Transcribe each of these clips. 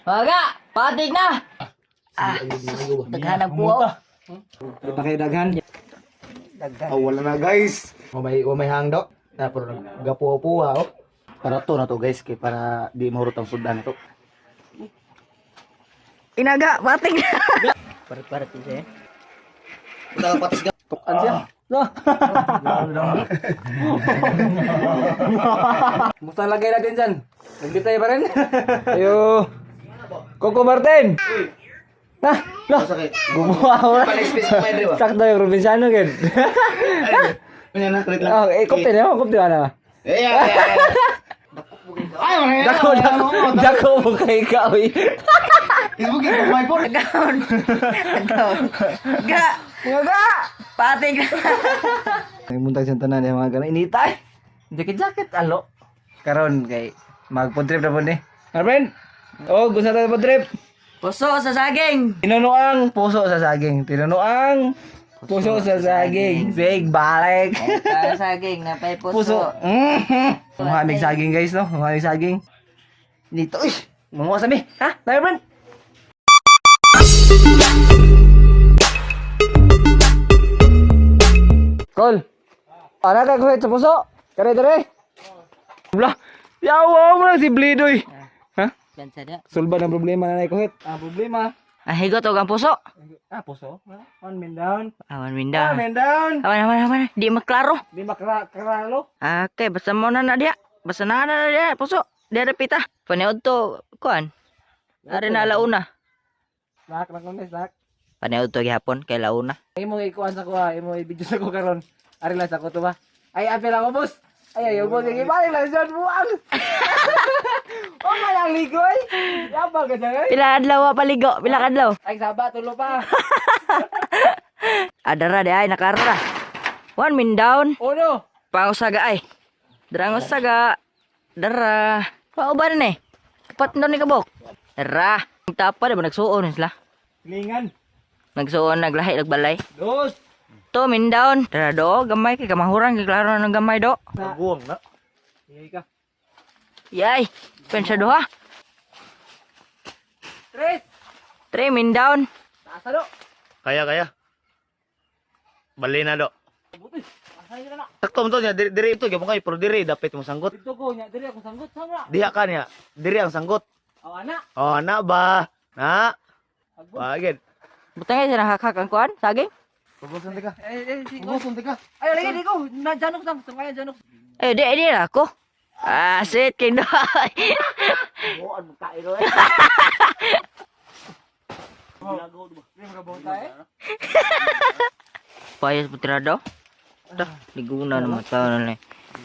Waga, patik na. Ah, daghan ang puwaw. Di pa kayo daghan. Oh, wala na, guys. Wa may hangdo. Na pero gapuwa-puwa oh. Para to na to, guys, kay para di mahurot ang sudan na to. Inaga, patik na. Parat-parat siya. Patis ka. Tukan siya. No. Kumusta ang lagay natin dyan? Nagbitay pa rin? Ayo. Coco Martin! Na, no. Gumawa ko na. Sakto yung probinsyano, gid. Ano na, kulit lang. Oh, eh, kupte na, kupte na. Eh, ay, ay, ay. Dako, dako, dako mo kay ka, oy. Facebook ko may phone. Agaon. Agaon. Ga. Mga Patik na. Nagmuntag sa tanan yung mga ganun. Initay! Jacket jacket alo. Karon kay mag-food trip na po ni. Marvin! Oh, gusto tayo food trip. Puso sa saging. Tinunuang puso sa saging. Tinunuang puso sa saging. Sig, balik. Sa saging, napay puso. Puso. Mga amig saging, guys, no? Mga amig saging. Dito, uy. Manguha sa mi. Ha? Tayo, friend. Kol. Para ka kuhit sa puso. Kare, dere. Bla. Yawa mo na si Blidoy. Ha? Yan sa dia. Sulba ng problema na kuhit. Ang problema. Ah, higot og ang puso. Ah, puso. One man down. Awan One minda. man down. Awan, awan, awan. Di maklaro. Di makralo. Okay, basta mo na na dia. Basta na na dia, puso. Dia na pita. Paniod to, kuan. Ari na alauna. Slack lang kami, slack. Paniod to gihapon kay launa. Imo ikuan sa kuha, imo i-video sa ko karon. Ari lang sa ko to ba? Ay, apel ako, boss. Ay, ayaw, boss. Sige, balik lang siya, buwang. O, malang ligoy. Yabang ka dyan, ay. Pila adlaw wa paligo, pila ka adlaw. Ay, saba, tulo pa. Adara di ay nakarara. One min down. Uno. Pangusaga ay. Drang usaga. Dara. Pauban na eh. Kapat na ni kabok. Dara. Ang tapa di ba nagsuon sila? Lingan. Nagsuon naglahi nagbalay. Dos. To min down. Dara do gamay kay kamahurang kay klaro ng gamay do. Buwang na. Iyay ka. Yay. Pensa duha. Tres. Three min down. Taas na, do. Kaya kaya. Bali na do. Buti. Asa na. Sakto mo to niya diri diri ito gyud kay pero diri dapit mo sanggot. Dito ko, nya. Diri akong sanggot. Sama. Diha ka niya. Diri ang sanggot. O, ana. Oh, na ba? Na. Bagid. Butang ay sila hak ang kuan, saging. Pugusan ka. Eh, eh, si Pugusan ka. Ay, lagi, di ko. Na, janok, sam. Sumaya, janok. Eh di di lah ako. Ah, sit king do. Di makabunta, eh. Payas po tirado. Dah, liguna naman tao na ni.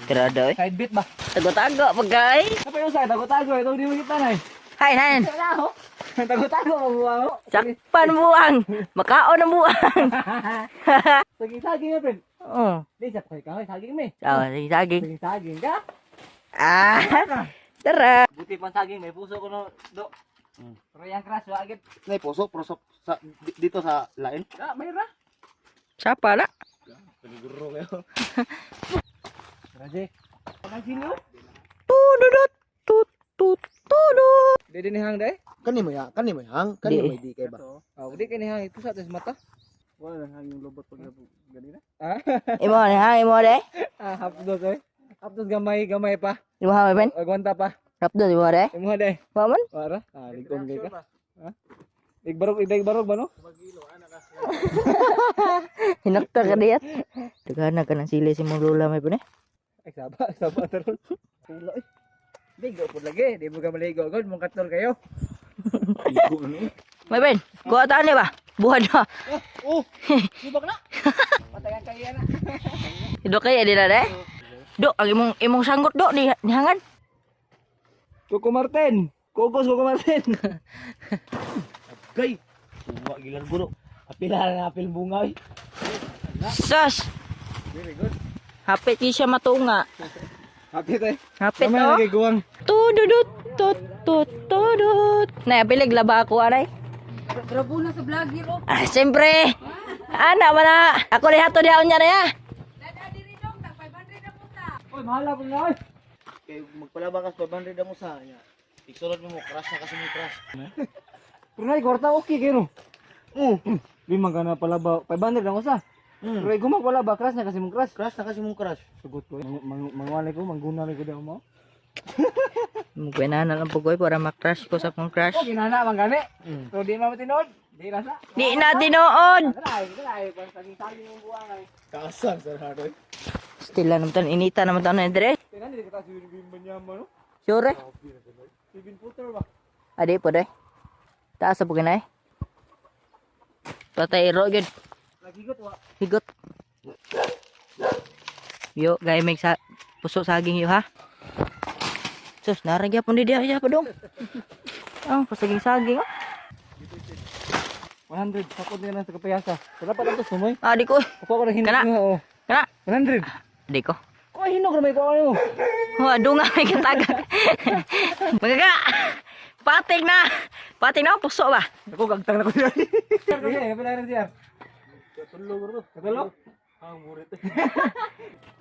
Tirado eh. Side beat ba? Tago-tago pagkay. Kapag yung sa tago-tago, ito di mo kita na eh. Hay, nan. Wala ho. Tago-tago, mabuha ho. Sakpan buang. Makaon ang buang. Saging-saging na, friend. Oh. Di, sa kahoy kahoy, saging may. Sawa, saging saging. Saging-saging ka. Ah. Tara. Buti pang saging, may puso ko no, do. Pero yung crush, wa agad. Nay puso, puso sa dito sa lain. Ah, may ra. Sapa na. Paniguro kayo. Raje. Pagkasin mo? Tududut tut tut tudut. Di din hang day. Kani mo ya, kani mo hang, kani Di. mo di kay ba. Oh, di kini hang ito sa atas mata. Wala lang hang yung lobot pag ganina. Ah, Imo ni ha, imo de. ah hapdos eh. Hapdos gamay, gamay pa. Imo ha, Ben. Agwanta pa. Rapdo imo de. Imo day. Wa man. Para. Ah, ligom kay ka. Ha? Igbarog, igbarog ba no? Hinakta ka diyat. Daghan na ka ng sili si mong lola may pune. Ay, saba, saba taron. Pula eh. Ligo po lagi, di mo ka maligo god, mong katol kayo. May Ben, kuha taan ni ba? Buhat na. Oh, subak na. Patayan kayo na. Do kay di na de. Do ang imong imong sanggot do ni nihangan. Coco Martin. Kokos Coco Martin. Gay. Bunga gilan guro. Apila na apil bunga. eh. Sus. Very good. Hapit di siya matunga. Happy tayo. Hapit Mamaya oh. lagi guwang. Tududut tut tut tudut. Na bilig laba ako aray. Grabe na sa vlogger oh. Ah, siyempre. Ana man na. Ako ni hato diha unya na ya. Oy, mahala po na oy. Kay magpalaba ka sa 500 ang usa niya. Isulod mo, crush na kasi mo crush. Pero na kwarta okay kayo no. Oh. Di man kana pala ba 500 lang usa. Pero gumag wala ba crush na kasi mong crush. Crush na kasi mong crush. Sugot ko. Mangwalay ko, mangguna ko daw mo. Mugwenahan na lang po ko para ma-crush ko sa akong crush. Oh, ginana man gani. Pero di man tinuod. Di na sa. Di na tinuod. Tara, tara, saging-saging yung buwang ay. Kaasam sa haroy. Still lang naman tan inita naman tan dire. Tinan dili ka ta si Banyama no. Sure. Steven Potter ba? Adi po day. Taas sa puginay. Patay ro gyud. Nagigot wa. Higot. Yo, gay may sa puso saging yo ha. Sus, narang gyapon di diha pa dong. Ah, pasaging-saging oh. 100 sakot niya lang sa kapayasa. Wala pa lang to sumoy. Ah, di ko. Kuha ko ng hinog Kana. nga oh. Kana. 100. Di ko. Kuha hinog ra may kuha nimo. Wa dunga may katagak. Magaga. Pating na. Pating na puso ba? Ako gagtang na ko siya. Sige, kapila na siya. Katulo bro. Katulo? Ang murit.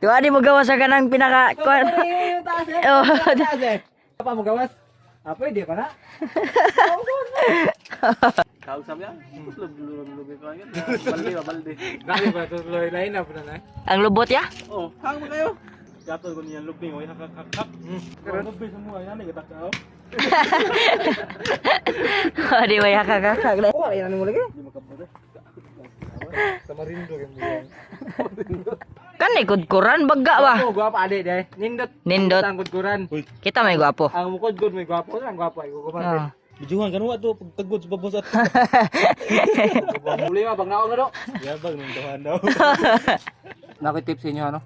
Tuwa di mo gawa sa kanang pinaka kuan. Yung taas eh. Oh. Taas eh. Pa mo gawas? Ah, pwede pa na. Kausap yan. Lubi pa yan. Balde ba, balde. Dali ba tuloy lain na po na. Ang lubot ya. Oh, hang mo kayo. Gatol ko niyan lubi mo, hak hak hak. Lubi sa mga yan, nagatak ka. Oh, di ba yakak-yakak na. Kuha lain mo lagi. Tamarindo kay mo. Kan ikod kuran bagga ba? Oh, gwapa ade dai. Nindot. Nindot. Tangkod kuran. Kita may gwapo. Ang mukod good may gwapo, ang gwapo ay ko Oh. Bijuhan kanwa to pagtagod sa babos at. Uli ma bang naong na do. Yabang nung tahan daw. Nako tips sa inyo ano.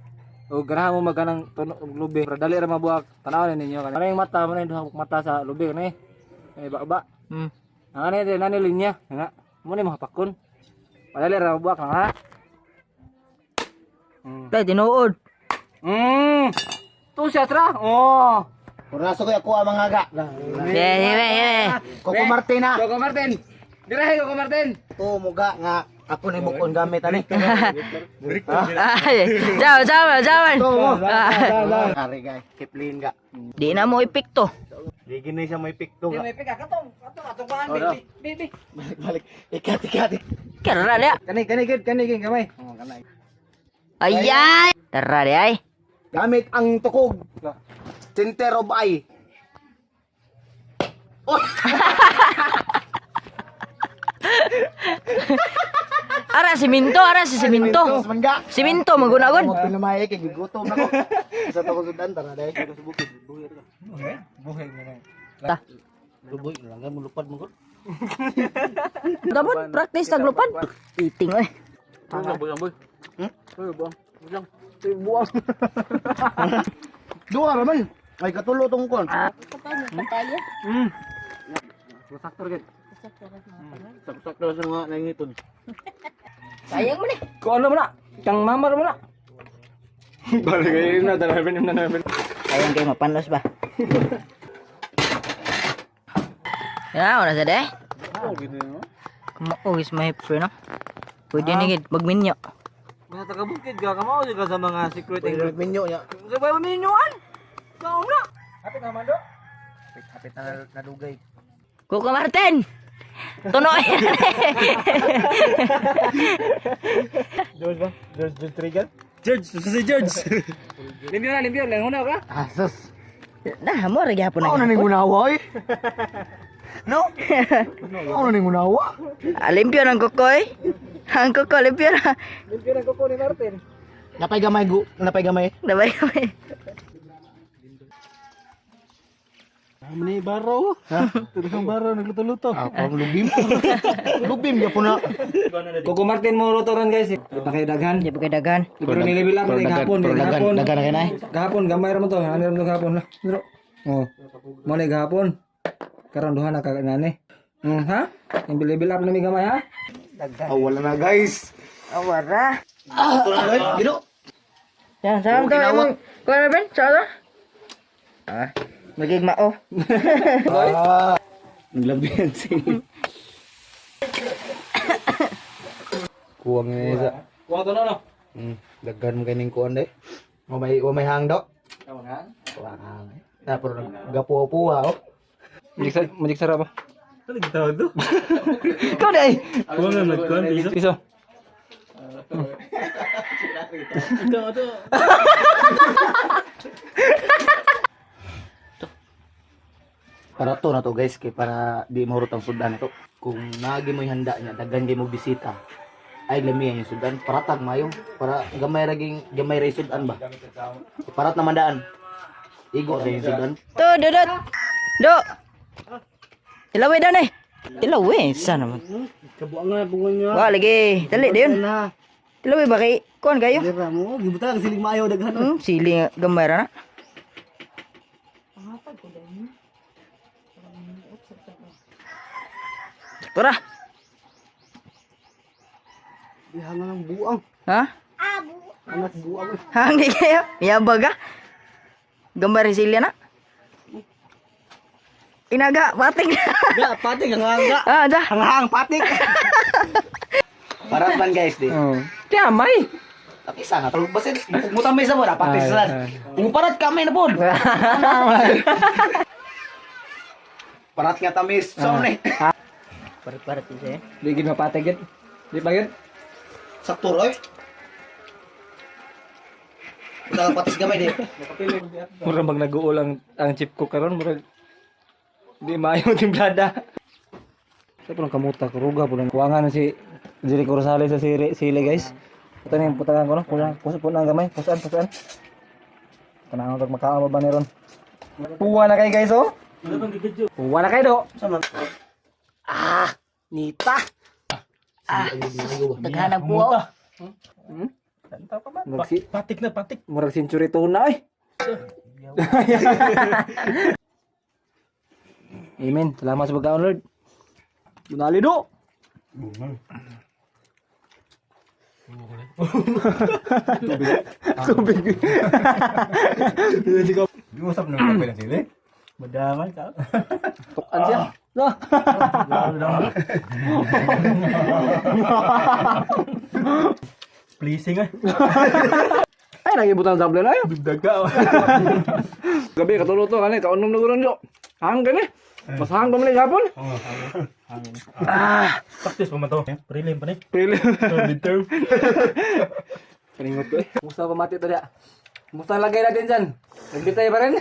O ganahan mo maganang tuno og lubi. Pero dali ra mabuak. Tan-awon ninyo kanang yung mata mo na yung duha ka mata sa lubi kani. Kani ba. Ang ano din nani linya nga. Mo ni mahapakon. Padali ra mabuak lang ha. Dai tinuod. Tu siya tra. Oh. Puraso ko ako ang mga ga. Ye, ye, ye. Coco Martina. Coco Martin. Dirahe Coco Martin. To muga nga ako ni bukon gamit ani. Ay, Jaman, jaman, jaman. Ah. Ari gay, kiplin ga. Di na mo ipikto. Di gini siya may pikto Di ga. may pika katong katong atong paan bi bi bi. Balik balik. Ikat ikat. Kara dia. Kani kani gid kani gid gamay. Oh kanay. Ayay. Tara di ay. Gamit ang tukog. Center of eye. Ara siminto, ara si siminto. Mangga. Siminto maguna gud. Mo pinamay kay gigutom na ko. Sa to ko sudan tara dai. Buhay mo na. Ta. Luboy lang mo lupad mo gud. Dapat practice taglupad. Iting oy. Buang. Duha ra man. Ay katulo tong kon. Patay. Sakto gid. Saksak daw sa mga nangiton. Sayang mo ni. Ko ano mo na? Kang mamar mo na. Balik kayo na dalawa na na. Sayang kay mapanlos ba. Ya, ora sa de. Kumao is my friend no. Pwede ni gid magminyo. Mga taga bukid ka kamao ka sa mga secret Pwede minyo nya. Sa ba minyuan? Kaon na. Hapit na mando. Hapit na nadugay. Kuko Martin. Tunoy. George ba? George George Trigger? George, si George. Limpyo na, limpyo. Lang huna ka. Asos. Nah, mo ra gyapon Ako na. na ning unawa oy. No? Ako na ning unawa. Ah, limpyo ng kukoy. Ang kuko limpyo na. Limpyo na kuko ni Martin. Napay gamay gu, napay gamay. Dabay kami. Mani baro. Ha? Tulong baro nagluto-luto. Ako ang lubim. Lubim gyapon na. Kuko Martin mo luto ron guys. Di pa kayo daghan. Di pa kay daghan. Pero nilibil lang ni gahapon, ni gahapon. Dagan na kay nay. Gahapon gamay ra mo to. Ano ra mo to gahapon lah. Dro. Oh. Mo ni gahapon. Karon duha na ka nani. Ha? Yung level up na mi gamay ha? Oh, wala na guys. Awara. Ito na guys. Gino. Yan, saan to? Imong kuha na ben? Saan to? Ah, magigmao. Ah. Ang labihan si. Kuwang ni sa. Kuha to na no. Daghan mo kay ning kuan day. Wa may hang do. Tama Wa hang. Na pero naggapuwa-puwa oh. Magic sarap ba? Ano gitawag do? Ikaw na eh. Kuha nga nagkuhan piso. Piso. Ito, ito. Para to na to guys kay para di mahurot ang sudan to. Kung naagi mo yung handa niya, daghan gyud mo bisita. Ay lamian yung sudan, paratag mayo para gamay ra ging gamay ra yung sudan ba. Parat naman daan. Igo ra yung sudan. To, dudot. Do. Ilawi daw ni. Ilawi, sa naman. Kabuangan, bungan niya. Wa lagi, dali dayon. Na. Ilawi ba kay kuan kayo? Dira mo, gibutang siling maayo daghan. Sili nga gamay ra na. Tura. Diha nga ng buang. Ha? Anak buang. Hangi kayo. Yabag ka. Gamay rin silya na. Inaga, pating. Ga, patik ang hangga. Ah, da. Hanghang patik. Parat man guys di. Oh. Kaya may. Tapi isa nga tulog basin mutamay sa mo na pati sa. Kung parat kamay na pod. Parat nga tamis. So ni. Parat-parat isa eh. Di gid mapatay gid. Di pa gid. Sakto roy. Utang patis gamay di. Mura bang nag-uol ang chip ko karon murag di maayo timplada. Sa pulong kamuta kuruga pulong kuangan si Jericho Rosales sa sili, sili guys. Ito na yung putangan ko no. Kulang puso po ng gamay. Pusuan pusuan. Tanawon pag makaon ba ni ron. Puwa na kay guys oh. Puwa na kay do. Ah, nita. Ah, daghan ang buo. Murag si Patik na patik. murag century tuna eh. Amen. Salamat sa pagkaon Lord. Dunali do. Tubig. Di mo usap nang kape ng sili. Madaman ka. Tukan siya. No. Pleasing ay. Ay, nagibutan sa na ayo. Daga. Gabi katulo to kani kaunom na guron yo. Hang kani. Mas hang pa man gapon. Practice pa man to. Prelim pa ni. Pili. Midterm. Kaningot ko eh. Kumusta pa mati to dia? Kumusta ang lagay natin dyan? Nagbitay pa rin?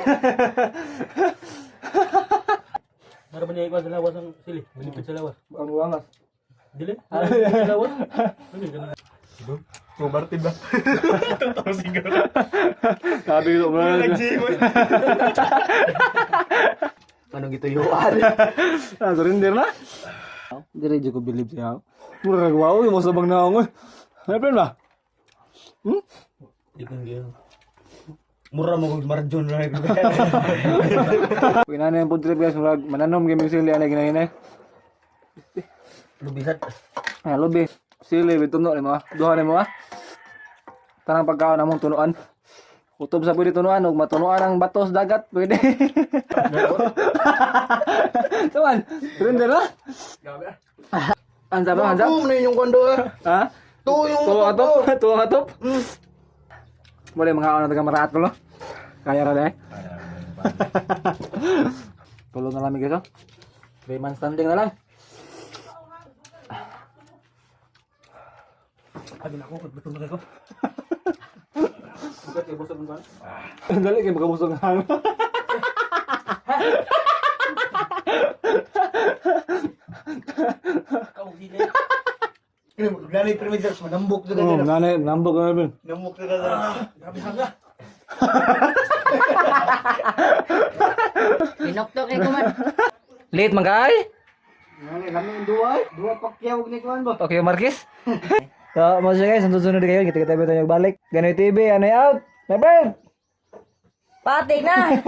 Para ba niya ikaw sa lawas ang sili? Manipid sa lawas. Ang wangas. Dili? Sa lawas? Ano ganun? Kung Martin ba? Totoo siguro. Sabi ko ba? Anong gituyuan? Ah, surrender na. Dire jud ko believe siya. Murag wow, yung sa bang naong. Ano ba? Mura mo kung marjon ra. Kung na yung food trip guys, murag mananom gyud mi sili ani ginahinay. Lubisat. Ay, lubi. Sili bituno ni mo. Ah. Duha ni mo ah. Tanang pagkaon among tunuan. Kutob sa pwede tunuan ug matunuan ang bato sa dagat pwede. Tuan, surrender na. Ansa ba ansa? Boom na yung kondo. Ha? To yung Tuwa ka top, tuwa ka top. Boleh mga ano taga maraat ko lo. Kaya ra dai. Tulog na lang guys oh. 3 man standing na lang. Abi na ako, pagbuto na ko. Dali kay makabusog ang hangin. Nanay permit sa manambok jud Oh, nanay, nambok na bin. Nambok jud ka. Grabe hanga. Pinoktok eh kuman. Late man kay? Nanay kami duwa. Duwa pakyaw ni kuan ba. Okay, Marquis. So, mo siya guys, ang susunod kayo, kita-kita tayo balik. Ganoy TV, ano out? My friend! Pating na.